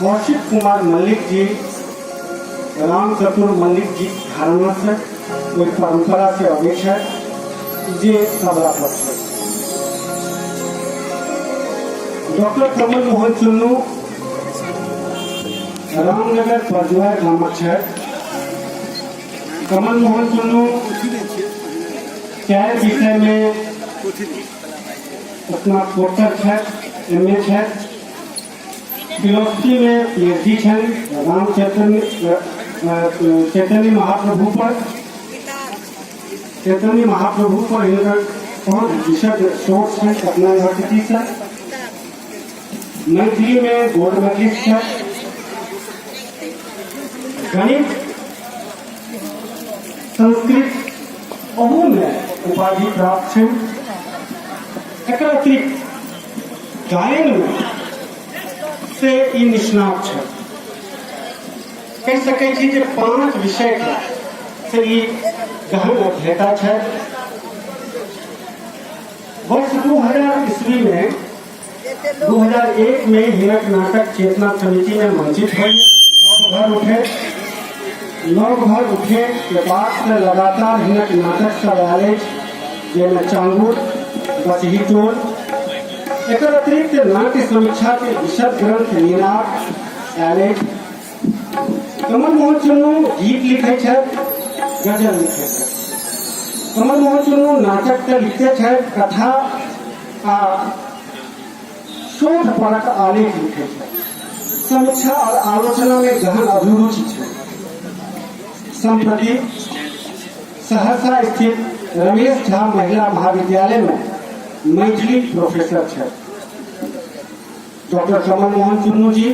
कौशिक कुमार मल्लिक जी राम चतुर मल्लिक जी घराना से ओहि परंपरा से अबै छथि जे तबला पर छथि। डॉक्टर कमल मोहन चुन्नू रामनगर परजुआर गामक छथि। कमल मोहन चुन्नू चारि विषय में स्नातकोत्तर छथि, एम ए छथि, फिलोसफी में पी एच डी छनि, राम चैतन्य चैतन्य महाप्रभु पर चैतन्य महाप्रभु पर हिनकर बहुत विशद शोध छनि पटना यूनिवर्सिटी से। मैथिली में गोल्ड मेडलिस्ट छथि। गणित, संस्कृत अहूमे उपाधि प्राप्त छनि। एकर अतिरिक्त गायनमे से ई निष्णात छथि। कहि सकै छी जे 5 विषयके से ई गहन अध्येता छथि। वर्ष 2000 ईस्वी में 2001 में हिनक नाटक चेतना समिति में मंचित हुई। नव घर उठे, नव घर उठे के बाद से लगातार हिनक नाटक सब आयल अछि, जाहिमे चांगुर, बचही टोल, एकर अतिरिक्त नाट्य समीक्षा के विशद ग्रंथ निनाद आयल अछि। कमल मोहन चुन्नू गीत लिखै छथि, गजल लिखै छथि। कमल मोहन चुन्नू नाटक तऽ लिखते छथि, कथा आ शोध परक आलेख लिखै छथि। समीक्षा और आलोचना में गहन अभिरुचि छै। सम्प्रति सहरसा स्थित रमेश झा महिला महाविद्यालय में मैथिली प्रोफेसर छथि। डॉक्टर कमल मोहन चुन्नू जी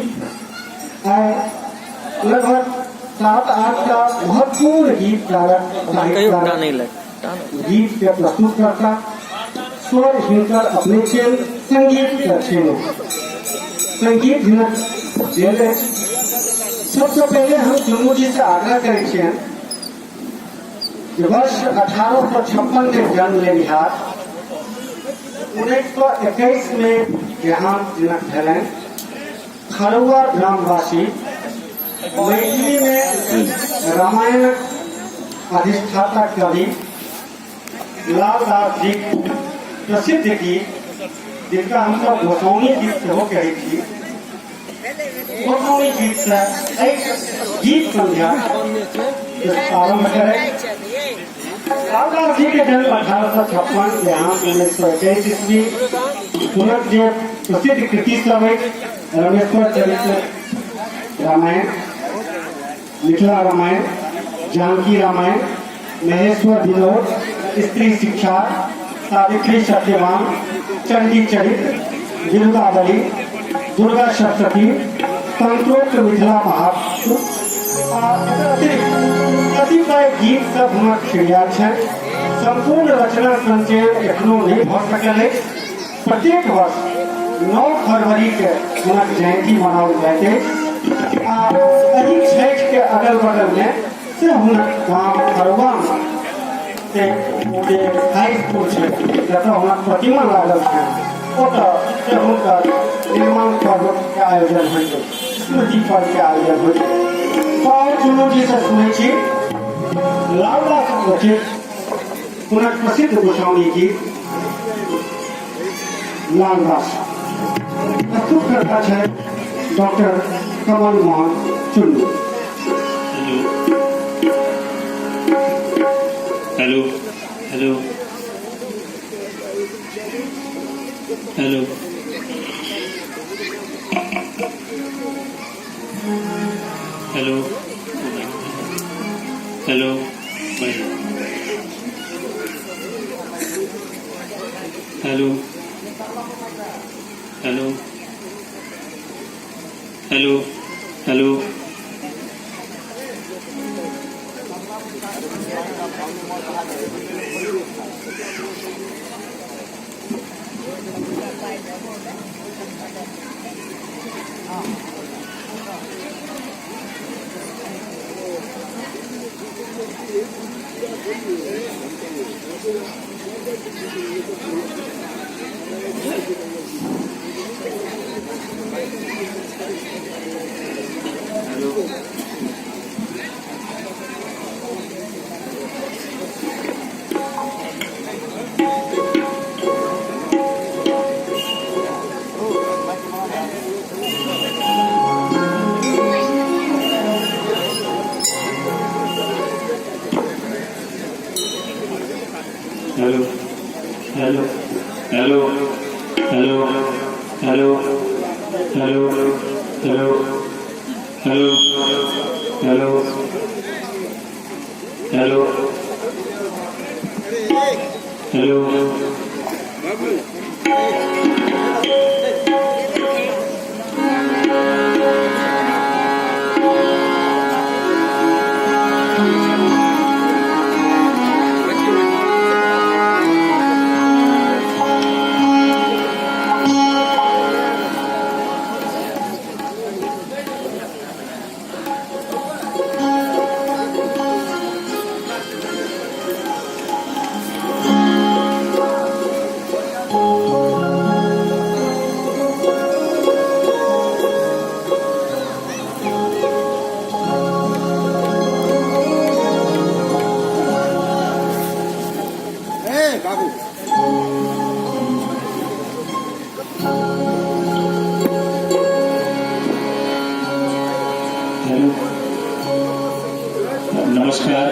आइ लगभग 7-8 टा महत्वपूर्ण गीतकारक, साहित्यकारक गीत के प्रस्तुत करता। स्वर हिनकर अपने छियनि, संगीत के छियनि, संगीत हिनक देल अछि। सबसे पहले हम चुन्नू जी से आग्रह करै छियनि जे वर्ष 1856 में जन्म लेनिहार, 1921 में देहांत जिनक भेलनि, खड़ुआ ग्रामवासी, मैथिली में रामायणक अधिष्ठाता कवि लालदास जी प्रसिद्ध गीत, जिनका हमसब गोसाउनी गीत सेहो कहै छी, गोसाउनी गीत से एहि गीत संध्या आरंभ करै। लालदास जी के जन्म 1856, देहांत 1921 ईस्वी। हुनक जे प्रसिद्ध कृति सब अछि, रमेश्वर चरित्र रामायण, मिथिला रामायण, जानकी रामायण, महेश्वर विनोद, स्त्री शिक्षा, सावित्री सत्यवान, चंडी चरित्र, बिरुदावली, दुर्गा सप्तशती, तंत्रोक्त मिथिला महात्म आ एकर अतिरिक्त कतिपय गीत सब हुनक छिड़िया छनि। संपूर्ण रचना संचयन एखनो नहि भऽ सकल अछि। प्रत्येक वर्ष 9 फरवरी के हुनक जयंती मनाओल जाइत अछि आ एहि छठि के अगल बगल में से हुनक गाम खरुआ में से जे हाई स्कूल छै, जतऽ हुनक प्रतिमा लागल छै, ओतऽ से हुनकर निर्माण पर्व के आयोजन होइत अछि, स्मृति पर्व के आयोजन होइत अछि। तऽ चुन्नू जी से सुनै छी लालदास रचित हुनक प्रसिद्ध गोसाउनी गीत लालदास। प्रस्तुत करता छै doctor Kamal Mohan Chunnu. Hello hello hello hello hello hello hello hello hello. Hello hello hello hello hello hello hello. नमस्कार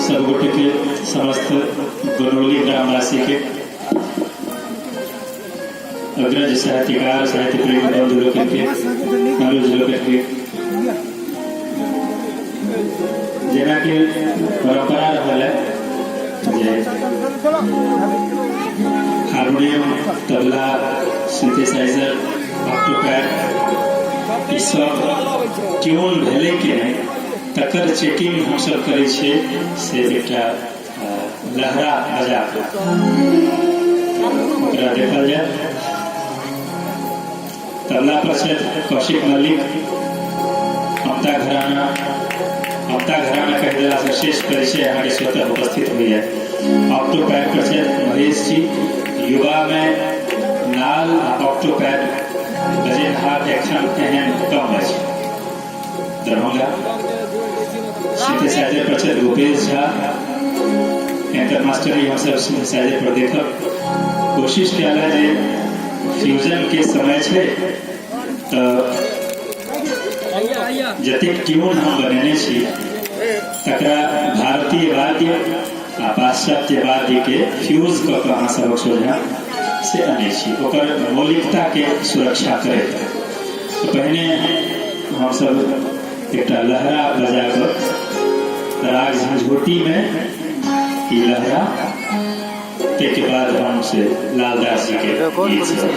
सब गोटे के, समस्त गोनौली ग्रामवासी के, अग्रज साहित्यकार, साहित्य प्रेमी बंधु लोकनि के, अनुज लोकनि के। जेनाकि परंपरा रहल है जे हारमोनियम, तबला, सिंथेसाइजर, ऑक्टोपैड ई सब ट्यून भेलै कि नहि, तकर चेकिंग हमसब करै छियै से एकटा लहरा बजा कऽ ओकरा देखल जाय। तबला पर छथि कौशिक मल्लिक, ममता घराना। ममता घराना कहि देलासँ शेष परिचय अहाँके स्वतः उपस्थित होइए। ऑक्टोपैड पर छथि महेश जी। युवामे नाल आ ऑक्टोपैड बजेनहार एखन एहन कम अछि। दरभंगा। सिंथेसाइजर पर छथि गोपेश झा। एकर मास्टरी हमसब सिंथेसाइजर पर देखब। कोशिश कयल है जे फ्यूजन के समय छै तऽ जतेक ट्यून हम बनेने छी तकरा भारतीय वाद्य आ पाश्चात्य वाद्य के फ्यूज कऽ कऽ अहाँ सबक सोझाँ से अनै छी, ओकर मौलिकता के सुरक्षा करैत। तऽ पहिने हमसब एकटा लहरा बजा कऽ राग झंझोटी में ई लहरा, ताहिके बाद हम से लालदास जी के गीत सब।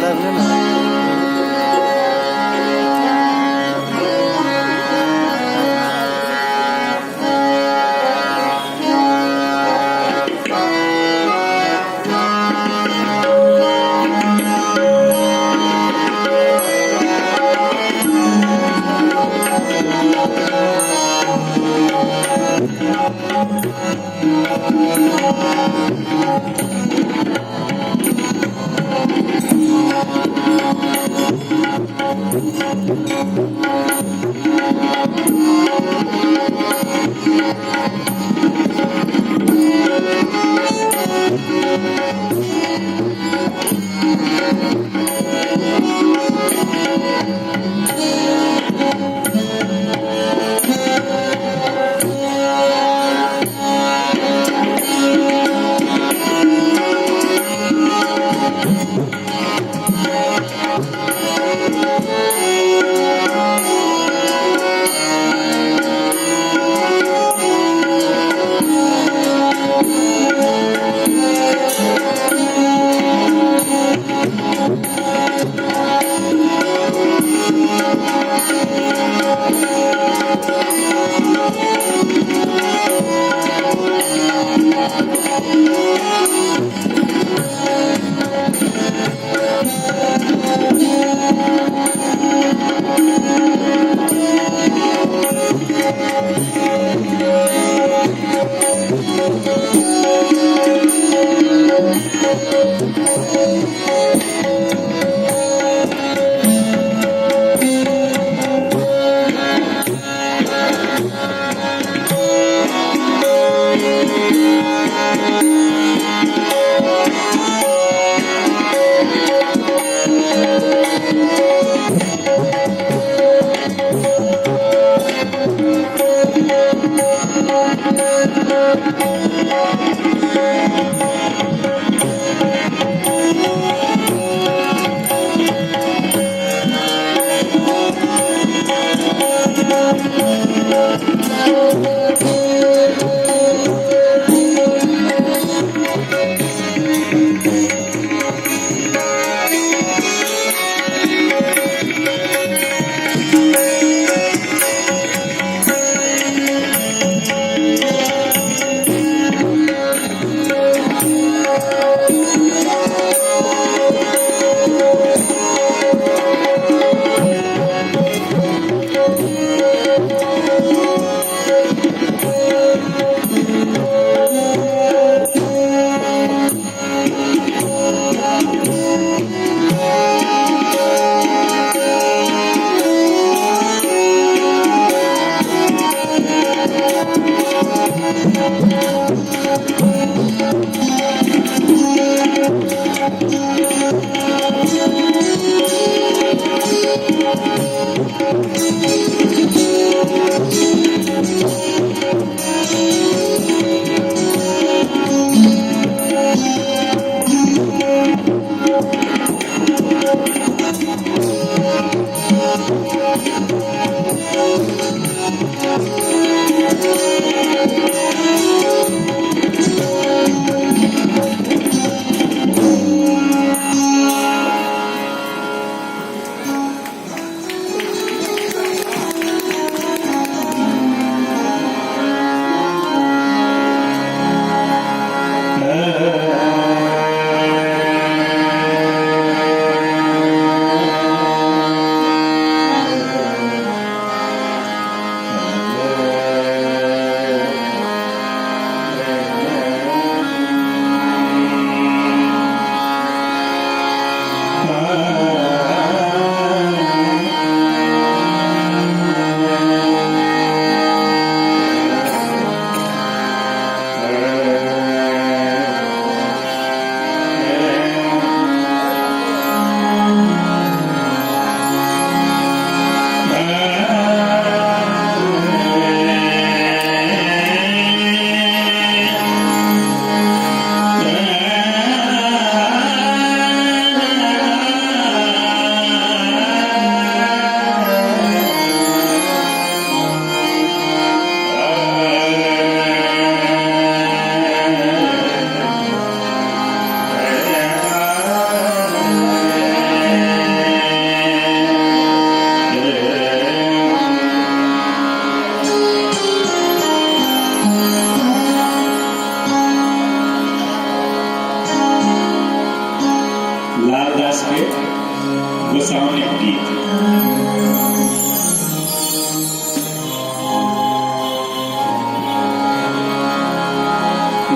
अहाँके गोसाउनिक गीत।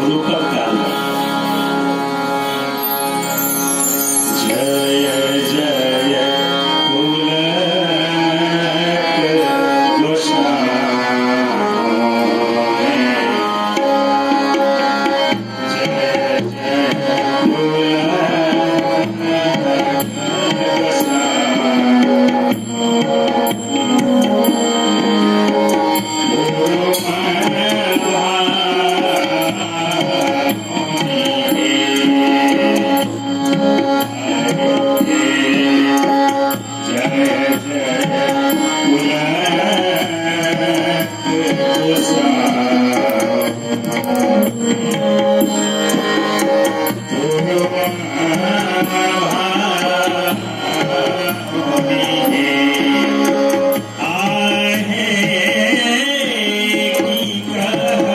रूपक ताल। जय जय पुलक गोसाउनि, जय जय पुलक गोसाउनि, गुरु मन भाउनि जय जय पुलक गोसाउनि, गुरु मन भाउनि। आहे की कहब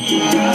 Thank